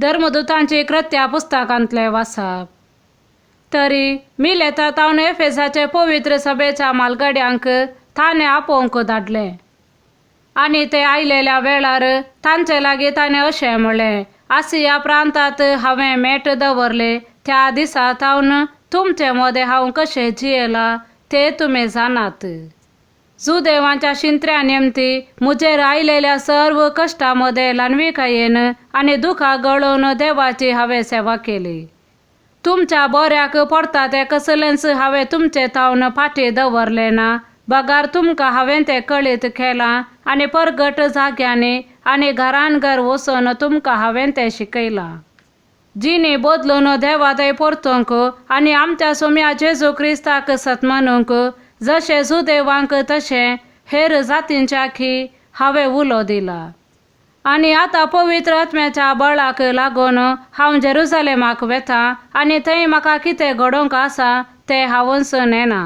धर्मदुतांची कृत्या पुस्तकांतले वाचप. तरी मिलेता तावन एफेसाचे पवित्र सभेच्या मालगड्यांक ताणें आपोवंक धाडलें. आनी ते आयलेल्या वेळार तांचे लागीं ताणें अशें म्हणलें, आसिया प्रांतांत हांवें मेट दवरले त्या दिसा तावन तुमचे मदें हांव कशें जियेलां तें तुमी जाणात. जुदेवांच्या शिंत्र्या निमती म्हजेर आयलेल्या सर्व कश्टां मदें ल्हानविकायेन आनी दुखां गळोवन देवाची हांवें सेवा केली. तुमच्या बऱ्याक पडटा तें कसलेंच हांवें तुमचे तावन फाटीं दवरलें ना, बगार तुमकां हांवें तें कळीत केलां आनी परगट जाग्यांनी आनी घरान घर वचून तुमकां हांवें तें शिकयलां. जिणी बदलून देवा थंय परतूंक आनी आमच्या सोम्या जेजू क्रिस्ताक सत्मानूंक जशें जुदेवांक तशें हेर जातींच्या की हांवें उलो दिला. आनी आतां पवित्र आत्म्याच्या बळाक लागून हांव जेरुजलेमाक वेता आनी थंय म्हाका कितें घडोवंक आसा तें हांवूच नेना.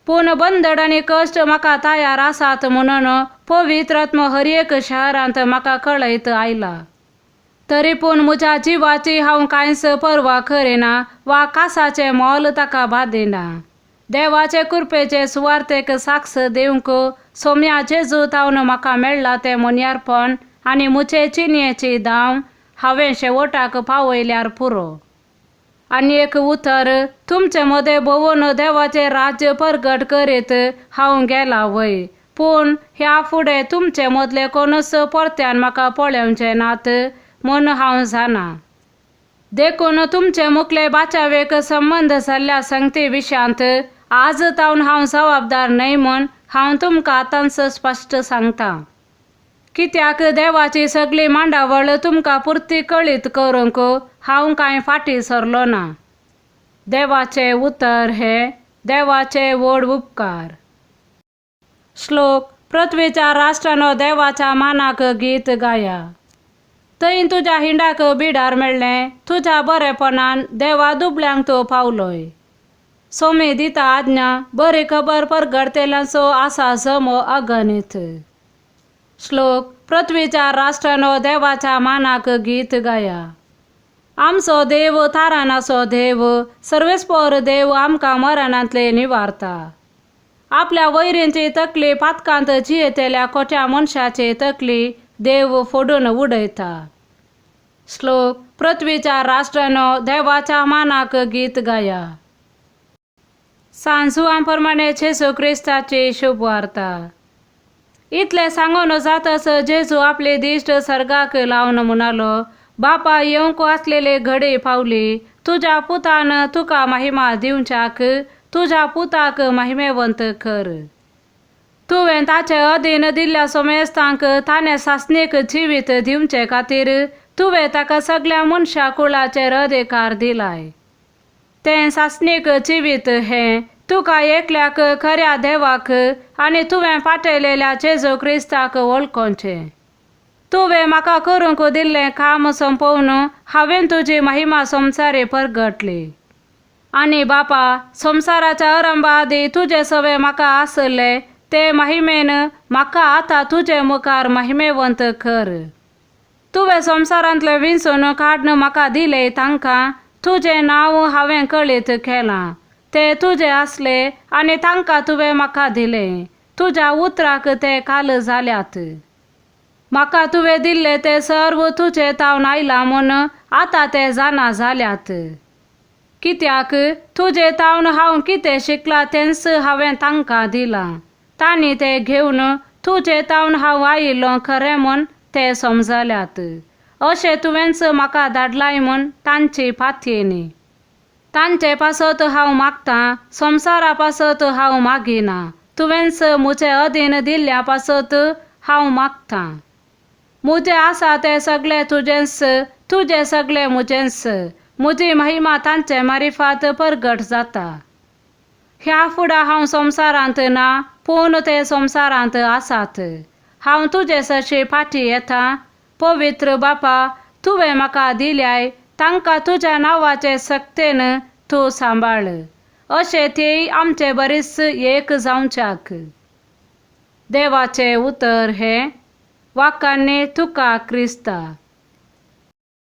पूण बंदड आनी कश्ट म्हाका तयार आसात म्हणून पवित्र आत्मो हर एक शहरांत म्हाका कळयत आयला. तरी पूण म्हज्या जिवाची हांव कांयच पर्वा करिना वा कासाचें मोल ताका बादिना. देवाचे कृपेचे सुवार्थेक साक्ष दिवंक सोम्या जेजू तावन म्हाका मेळ्ळा तें मोन्यारपण आनी म्हजे चिनयेची धांव हांवें शेवटाक पावयल्यार पुरो. आनी एक उतर, तुमचे मदें भोंवून देवाचें राज्य परगट करीत हांव गेलां वय, पूण ह्या फुडें तुमचे मदले कोणूच परत्यान म्हाका पळोवचे नात म्हूण हांव जाणा. देखून तुमचे मुखले बाचावेक संबंद जाल्ल्या संगती विशयांत आज तावन हांव जबाबदार न्हय म्हूण हांव तुमकां आतांच स्पश्ट सांगता. कित्याक देवाची सगळी मांडावळ तुमकां पुरती कळीत करूंक हांव कांय फाटीं सरलो ना. देवाचें उतर हें देवाचे व्हड उपकार. श्लोक. पृथ्वीच्या राष्ट्रानो देवाच्या मानाक गीत गाया. थंय तुज्या हिंडाक बिडार मेळ्ळें, तुज्या बरेपणान देवा दुबळ्यांक तूं पावलोय. सोमी दिता आज्ञा, बरी खबर परगडतेल्यांचो आसा जमो अगणीत. श्लोक. पृथ्वीच्या राष्ट्रानो देवाच्या मानाक गीत गाया. आमचो देव तारानाचो देव, सर्वेस्पोर देव आमकां मरणांतले निवारता. आपल्या वैरींची तकली पातकांत जियेतल्या खोट्या मनशाची तकली देव फोडून उडयता. श्लोक. पृथ्वीच्या राष्ट्रानो देवाच्या मानाक गीत गाया. सांजुआ प्रमाणे जेजू क्रिस्ताची शुभवार्ता. इतलें सांगून जातच जेजू आपली दिश्ट सर्गाक लावन म्हणालो, बापा, येवंक आसलेली घडी पावली. तुज्या पुतान तुका महिमा दिवच्याक तुज्या पुताक महिमेवंत कर. तुवें ताचे अधीन दिल्ल्या सोमेस्तांक ताणें सासणीक जिवीत दिवचे खातीर तुवें ताका सगळ्या मनशा कुळाचेर अधिकार दिलाय. तें सासणीक जिवीत हें तुका एकल्याक खऱ्या देवाक आनी तुवें पाठयलेल्या जेजू क्रिस्ताक वळखोवचें. तुवें म्हाका करूंक दिल्लें काम सोंपोवन हांवें तुजी महिमा संवसारी परगटली. आनी बापा, संवसाराच्या आरंभा आदीं तुजे सवे म्हाका आसले ते महिमेन म्हाका आतां तुजे मुखार महिमेवंत कर. तुवें संवसारांतले विंचून काडून म्हाका दिले तांकां तुजें नांव हांवें कळीत केलां. ते तुजे आसले आनी तांकां तुवें म्हाका दिलें. तुज्या उतराक ते काल जाल्यात. म्हाका तुवें दिल्ले ते सर्व तुजे तावन आयलां म्हूण आतां ते जाणा जाल्यात. कित्याक तुजे तावन हांव कितें शिकलां तेंच हांवें तांकां दिलां. तांणी तें घेवन तुजे तावन हांव आयिल्लो खरें म्हूण ते समजल्यात. अशें तुवेंच म्हाका धाडलाय म्हूण तांची पातयेनी. तांचे पासत हांव मागतां, संवसारा पासत हांव मागिना. तुवेंच म्हजे अधीन दिल्ल्या पासत हांव मागतां. म्हजें आसा तें सगळें तुजेंच, तुजें सगळें म्हजेंच. म्हजी महिमा तांचे मारिफात परगट जाता. ह्या फुडें हांव संवसारांत ना, पूण ते संवसारांत आसात. हांव तुजे सरशी फाटीं येता. पवित्र बापा, तुवें म्हाका दिल्याय तांकां तुज्या नांवाचे सक्तेन तूं सांबाळ, अशें तेय आमचे बरीच एक जावच्याक. देवाचें उतर हें. वाकांनी तुका क्रिस्ता.